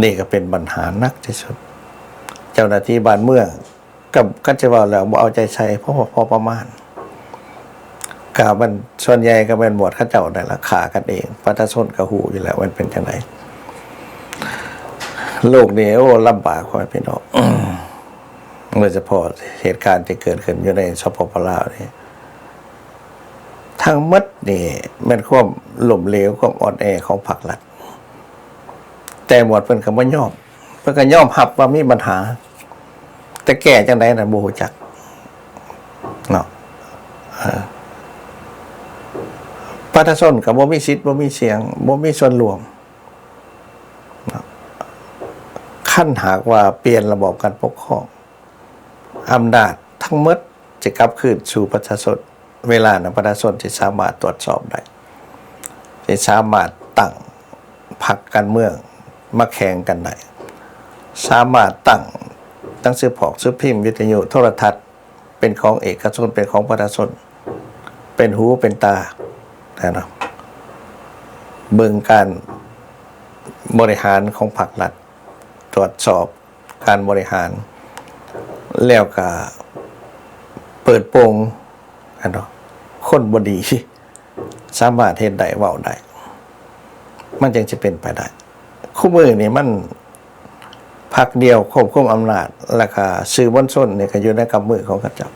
ນີ້ກະເປັນບັນຫາໜັກທີ່ສຸດ ເຈົ້າໜ້າທີ່ບ້ານເມືອງ ກະ ຄັນຊິເວົ້າແລ້ວບໍ່ເອົາໃຈໃສ່ ພໍ ພໍປະມານ ກະມັນ ສ່ວນໃຫຍ່ກະແມ່ນໝວດເຂົາເຈົ້ານັ້ນລະ ຂ້າກັນເອງ ປະຊາຊົນກະຮູ້ຢູ່ແລ້ວວ່າມັນເປັນຈັ່ງໃດ ໂລກນີ້ ໂອ້ ລຳບາກ ພໍ່ແມ່ພີ່ນ້ອງ ໂດຍສະເພາະເຫດການທີ່ເກີດຂຶ້ນຢູ່ໃນ ສປປ ລາວນີ້ ທັງໝົດນີ້ແມ່ນຄວາມລົ້ມເຫຼວ ຄວາມອ່ອນແອຂອງພັກລັດ ແຕ່ໝວດເພິ່ນກະບໍ່ຍອມ ເພິ່ນກະຍອມຮັບວ່າມີບັນຫາ ແຕ່ແກ້ຈັ່ງໃດນັ້ນບໍ່ຮູ້ຈັກເນາະ ເອີ ປະຊາຊົນກະບໍ່ມີສິດ ບໍ່ມີສຽງ ບໍ່ມີສ່ວນຮ່ວມເນາະ ຄັນຫາກວ່າປ່ຽນລະບອບການປົກຄອງ ອຳນາດທັງໝົດຈະກັບຄືນສູ່ປະຊາຊົນ ເວລານັ້ນປະຊາຊົນຊິສາມາດຕວດສອບໄດ້ ຊິສາມາດຕັ້ງພັກການເມືອງມາແຂ່ງກັນໄດ້ ສາມາດຕັ້ງໜັງສືພອກ ໜັງສືພິມ ວິທະຍຸ ໂທລະທັດ ເປັນຂອງເອກະຊົນ ເປັນຂອງປະຊາຊົນ ເປັນຫູເປັນຕາ ເນາະ ເບິ່ງການບໍລິຫານຂອງພັກລັດ ຕວດສອບ ການບໍລິຫານ ແລ້ວກະເປີດໂປງ ອັນເນາະ ຄົນບໍ່ດີ ສາມາດເຮັດໄດ້ເວົ້າໄດ້ ມັນຈັ່ງຊິເປັນໄປໄດ້. ຄູ່ມື້ນີ້ມັນພັກດຽວຄວບຄຸມອຳນາດ ແລ້ວກະສື່ມວນຊົນນີ້ກະຢູ່ໃນກຳມືຂອງເຂົາເຈົ້າ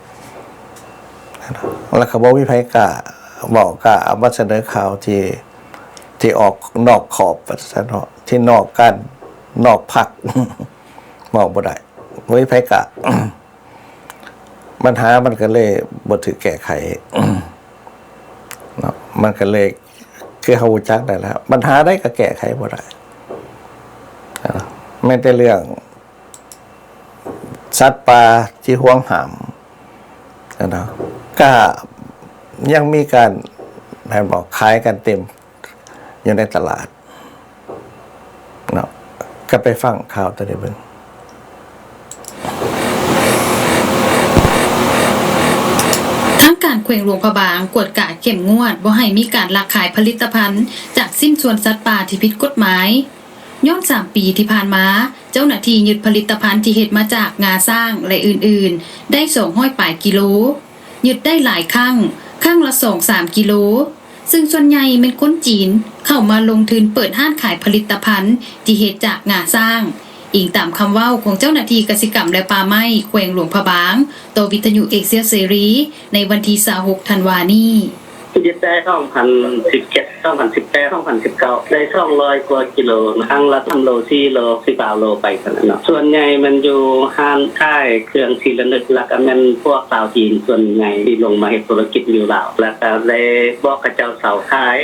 ແລ້ວກະບໍ່ມີໃຜກ້າເວົ້າ ກ້າເອົາມາສະເໜີຂ່າວທີ່ ທີ່ອອກນອກຂອບ ວ່າຊັ້ນເນາະ ທີ່ນອກການ ນອກພັກ ເວົ້າບໍ່ໄດ້ ບໍ່ມີໃຜກ້າ ບັນຫາມັນກະເລີຍບໍ່ຖືກແກ້ໄຂເນາະ ມັນກະເລີຍ ຄືເຮົາຮູ້ຈັກນັ້ນແຫຼະ ບັນຫາໃດກະແກ້ໄຂບໍ່ໄດ້ ແມ່ນແຕ່ເລື່ອງ ສັດປ່າທີ່ຫວງຫ້າມ ເນາະ ກະຍັງມີການ ແມ່ນບໍ່ ຂາຍກັນເຕັມຢູ່ໃນຕະຫຼາດເນາະ ກະໄປຟັງຂ່າວໂຕນີ້ເບິ່ງ. ທາງການແຂວງຫຼວງພະບາງກວດກາເຂັ້ມງວດບໍ່ໃຫ້ມີການລັກຂາຍຜະລິດຕະພັນຈາກຊິ້ນສ່ວນສັດປ່າທີ່ຜິດກົດໝາຍ. ຍ້ອນສາມປີທີ່ຜ່ານມາ ເຈົ້າໜ້າທີ່ຍຶດຜະລິດຕະພັນທີ່ເຮັດມາຈາກງາຊ້າງ ແລະ ອື່ນໆ ໄດ້ສອງຮ້ອຍປາຍກິໂລ. ຍຶດໄດ້ຫຼາຍຄັ້ງ, ຄັ້ງລະສອງສາມກິໂລ, ເຊິ່ງສ່ວນໃຫຍ່ແມ່ນຄົນຈີນເຂົ້າມາລົງທຶນເປີດຮ້ານຂາຍຜະລິດຕະພັນທີ່ເຮັດຈາກງາຊ້າງ, ອີງຕາມຄຳເວົ້າຂອງເຈົ້າໜ້າທີ່ກະສິກຳ ແລະ ປ່າໄມ້ແຂວງຫຼວງພະບາງ ຕໍ່ວິທະຍຸເອເຊຍເສລີໃນວັນທີຊາວຫົກທັນວານີ້. ຍຶດໄດ້ສອງພັນສິບເຈັດ ສອງພັນສິບແປດ ສອງພັນສິບເກົ້າ ໄດ້ສອງຮ້ອຍກວ່າກິໂລ, ຄັ້ງລະສາມໂລ ສີ່ໂລ ສິບເກົ້າໂລໄປຊັ້ນແຫຼະເນາະ. ສ່ວນໃຫຍ່ແມ່ນຢູ່ຮ້ານຂາຍເຄື່ອງທີ່ລະນຶກ ແລ້ວກະແມ່ນພວກຊາວຈີນສ່ວນໃຫຍ່ທີ່ລົງມາເຮັດທຸລະກິດຢູ່ລາວ ແລ້ວກະໄດ້ບອກເຂົາເຈົ້າເຊົາຂາຍ.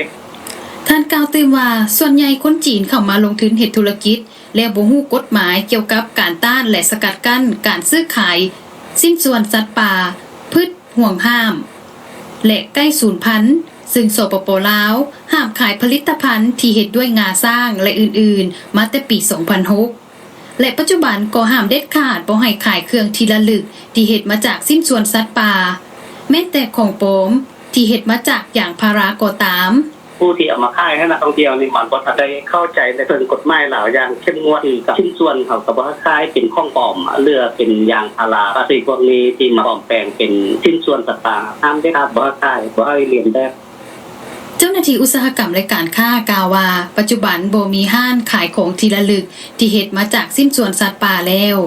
ທ່ານກ່າວຕື່ມວ່າ ສ່ວນໃຫຍ່ຄົນຈີນເຂົ້າມາລົງທຶນເຮັດທຸລະກິດ ແລ້ວບໍ່ຮູ້ກົດໝາຍກ່ຽວກັບການຕ້ານ ແລະ ສະກັດກັ້ນການຊື້ຂາຍຊິ້ນສ່ວນສັດປ່າ, ພືດຫວງຫ້າມ ແລະ ໃກ້ສູນພັນ, ເຊິ່ງ ສປປ ລາວ ຫ້າມຂາຍຜະລິດຕະພັນທີ່ເຮັດດ້ວຍງາຊ້າງ ແລະ ອື່ນໆ ມາແຕ່ປີສອງພັນຫົກ ແລະ ປັດຈຸບັນກໍຫ້າມເດັດຂາດບໍ່ໃຫ້ຂາຍເຄື່ອງທີ່ລະລຶກທີ່ເຮັດມາຈາກຊິ້ນສ່ວນສັດປ່າ, ແມ່ນແຕ່ຂອງປອມທີ່ເຮັດມາຈາກຢາງພາລາກໍຕາມ. ຜູ້ທີ່ເອົາມາຂາຍໃຫ້ນັກທ່ອງທ່ຽວນີ້ ມັນບໍ່ທັນໄດ້ເຂົ້າໃຈໃນເຊິ່ງກົດໝາຍລາວຢ່າງເຂັ້ມງວດ. ຊິ້ນສ່ວນເຮົາກະບໍ່ໃຫ້ຂາຍເປັນຂອງປອມ, ເຫຼືອເປັນຢາງພາລາ, ພາສີພວກນີ້ທີ່ມາປອມແປງເປັນຊິ້ນສ່ວນສັດປ່າ ຫ້າມເດັດຂາດ, ບໍ່ໃຫ້ຂາຍ, ບໍ່ໃຫ້ລຽນແບບ. ເຈົ້າໜ້າທີ່ອຸດສາຫະກຳ ແລະ ການຄ້າກ່າວວ່າ ປັດຈຸບັນບໍ່ມີຮ້ານຂາຍຂອງທີ່ລະລຶກທີ່ເຮັດມາຈາກຊິ້ນສ່ວນສັດປ່າແລ້ວ.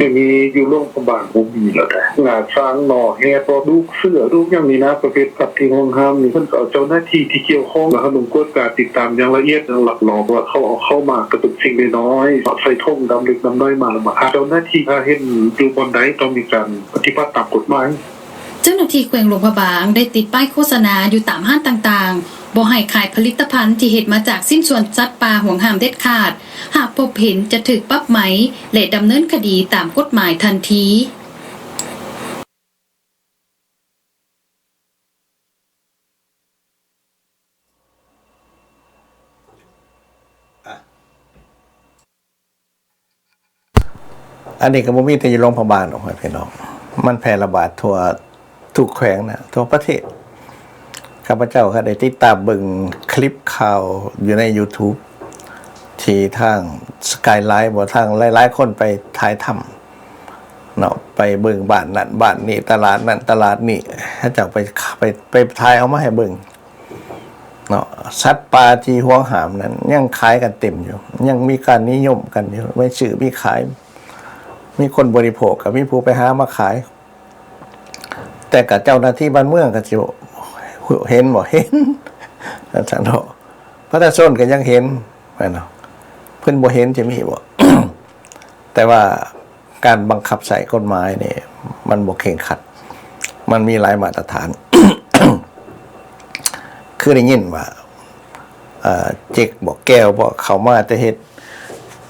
ດຽວນີ້ຢູ່ຫຼວງພະບາງບໍ່ມີແລ້ວເດ້. ງາຊ້າງໜໍ່ແຮດບໍ່ ລູກເສືອ ລູກຫຍັງນີ້ນະ, ປະເພດສັດທີ່ຫວງຫ້າມນີ້ ເພິ່ນກໍເອົາເຈົ້າໜ້າທີ່ທີ່ກ່ຽວຂ້ອງມາເຂົ້າລົງກວດກາຕິດຕາມຢ່າງລະອຽດ ຢ່າງລັກລອບ ວ່າເຂົາເອົາເຂົ້າມາກະຕຸກສິ່ງນ້ອຍໆ ເອົາໃສ່ຖົງດຳເລັກດຳນ້ອຍມາ ແລ້ວມາຂາຍ. ເຈົ້າໜ້າທີ່ຖ້າເຫັນຢູ່ບ່ອນໃດຕ້ອງມີການປະຕິບັດຕາມກົດໝາຍ. ເຈົ້າໜ້າທີ່ແຂວງຫຼວງພະບາງໄດ້ຕິດປ້າຍໂຄສະນາຢູ່ຕາມຮ້ານຕ່າງໆ ບໍ່ໃຫ້ຂາຍຜະລິດຕະພັນທີ່ເຮັດມາຈາກຊິ້ນສ່ວນສັດປ່າຫວງຫ້າມເດັດຂາດ. ຫາກພົບເຫັນຈະຖືກປັບໃໝ ແລະ ດຳເນີນຄະດີຕາມກົດໝາຍທັນທີ. ອັນນີ້ກໍບໍ່ມີແຕ່ຢູ່ຫຼວງພະບາງດອກ ພີ່ນ້ອງ, ມັນແຜ່ລະບາດທົ່ວ ທຸກແຂວງນະ ທົ່ວປະເທດ. ຂ້າພະເຈົ້າກໍໄດ້ຕິດຕາມເບິ່ງຄລິບຂ່າວຢູ່ໃນຢູທູບ ທີ່ທາງສະກາຍໄລບ໌ ບໍ່ ທາງຫຼາຍໆຄົນໄປຖ່າຍທຳເນາະ, ໄປເບິ່ງບ້ານນັ້ນບ້ານນີ້ ຕະຫຼາດນັ້ນຕະຫຼາດນີ້ ເຂົາເຈົ້າໄປ ໄປ ໄປຖ່າຍເອົາມາໃຫ້ເບິ່ງເນາະ. ສັດປ່າທີ່ຫວງຫ້າມນັ້ນຍັງຂາຍກັນເຕັມຢູ່, ຍັງມີການນິຍົມກັນຢູ່, ມີຊື້ມີຂາຍ, ມີຄົນບໍລິໂພກ ກໍມີຜູ້ໄປຫາມາຂາຍ. ແຕ່ກະເຈົ້າໜ້າທີ່ບ້ານເມືອງກະຊິເຫັນບໍ່? ເຫັນ ວ່າຊັ້ນເນາະ. ປະຊາຊົນກະຍັງເຫັນ ແມ່ນບໍ່? ເພິ່ນບໍ່ເຫັນຈະມີບໍ່? ແຕ່ວ່າການບັງຄັບໃຊ້ກົດໝາຍນີ້ ມັນບໍ່ເຄັ່ງຄັດ, ມັນມີຫຼາຍມາດຕະຖານ. ຄືໄດ້ຍິນວ່າ ເອີ ເຈັກບໍ ແກ້ວບໍ ເຂົ້າມາແຕ່ເຮັດ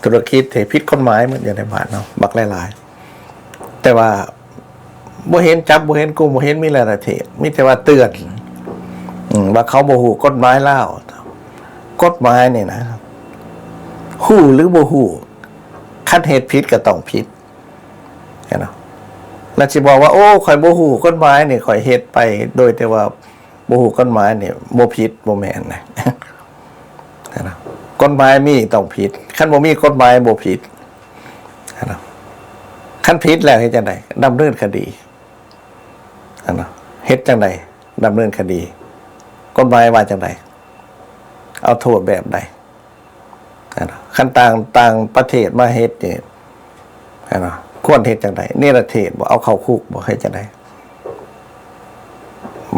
ທຸລະກິດທີ່ຜິດກົດໝາຍໝົດຢູ່ໃນບ້ານເຮົາ ບັກຫຼາຍໆ. ແຕ່ວ່າບໍ່ເຫັນຈັບ ບໍ່ເຫັນກຸມ ບໍ່ເຫັນມີລາຍລະເທດ, ມີແຕ່ວ່າເຕືອນ ອືມ ວ່າເຂົາບໍ່ຮູ້ກົດໝາຍລາວ. ກົດໝາຍນີ້ນະ ຮູ້ຫຼືບໍ່ຮູ້ ຄັນເຮັດຜິດກໍຕ້ອງຜິດ ເຫັນບໍ່? ແລ້ວຊິບອກວ່າ ໂອ້ ຂ້ອຍບໍ່ຮູ້ກົດໝາຍນີ້ ຂ້ອຍເຮັດໄປໂດຍທີ່ວ່າ ບໍ່ຮູ້ກົດໝາຍນີ້ບໍ່ຜິດ ບໍ່ແມ່ນນະ. ກົດໝາຍມີຕ້ອງຜິດ, ຄັນບໍ່ມີກົດໝາຍບໍ່ຜິດ. ຄັນຜິດແລ້ວເຮັດຈັ່ງໃດ? ດຳເນີນຄະດີ. ເຮັດຈັ່ງໃດ? ດຳເນີນຄະດີ. ກົດໝາຍວ່າຈັ່ງໃດ? ເອົາໂທດແບບໃດ? ຄັນຕ່າງ ຕ່າງປະເທດມາເຮັດນີ້ ຄວນເຮັດຈັ່ງໃດ? ເນລະເທດບໍ? ເອົາເຂົ້າຄຸກບໍ? ເຮັດຈັ່ງໃດ?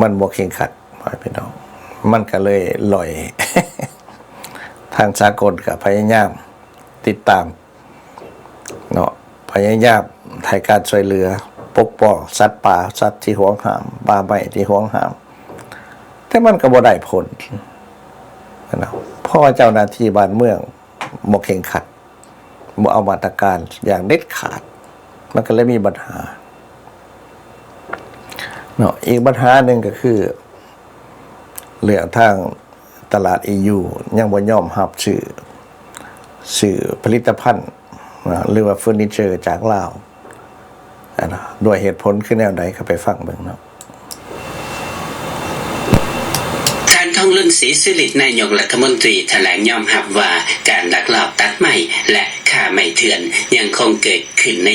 ມັນບໍ່ເຄັ່ງຄັດ ພໍ່ແມ່ພີ່ນ້ອງ, ມັນກະເລີຍລ່ອຍ. ທາງສາກົນກະພະຍາຍາມຕິດຕາມເນາະ, ພະຍາຍາມໃຫ້ການຊ່ວຍເຫຼືອປົກປ້ອງສັດປ່າ, ສັດທີ່ຫວງຫ້າມ, ປ່າໄມ້ທີ່ຫວງຫ້າມ, ແຕ່ມັນກະບໍ່ໄດ້ຜົນເນາະ, ເພາະວ່າເຈົ້າໜ້າທີ່ບ້ານເມືອງບໍ່ເຄັ່ງຄັດ. ບໍ່ເອົາມາດຕະການຢ່າງເດັດຂາດ ມັນກໍເລີຍມີບັນຫາເນາະ. ອີກບັນຫາໜຶ່ງກໍຄື ເລື່ອງທາງຕະຫຼາດອີຢູຍັງບໍ່ຍອມຮັບຊື້ ຊື້ຜະລິດຕະພັນ ຫຼືວ່າເຟີນິເຈີຈາກລາວ ອັນນະ ດ້ວຍເຫດຜົນຄືແນວໃດ ກໍໄປຟັງເບິ່ງເນາະ. ທ່ານ ທອງລຸນ ສີສຸລິດ ນາຍົກລັດຖະມົນຕີ ຖະແຫຼງຍອມຮັບວ່າ ການລັກລອບຕັດໄມ້ ແລະ ຄ້າໄມ້ເຖື່ອນ ຍັງຄົງເກີດຂຶ້ນໃນ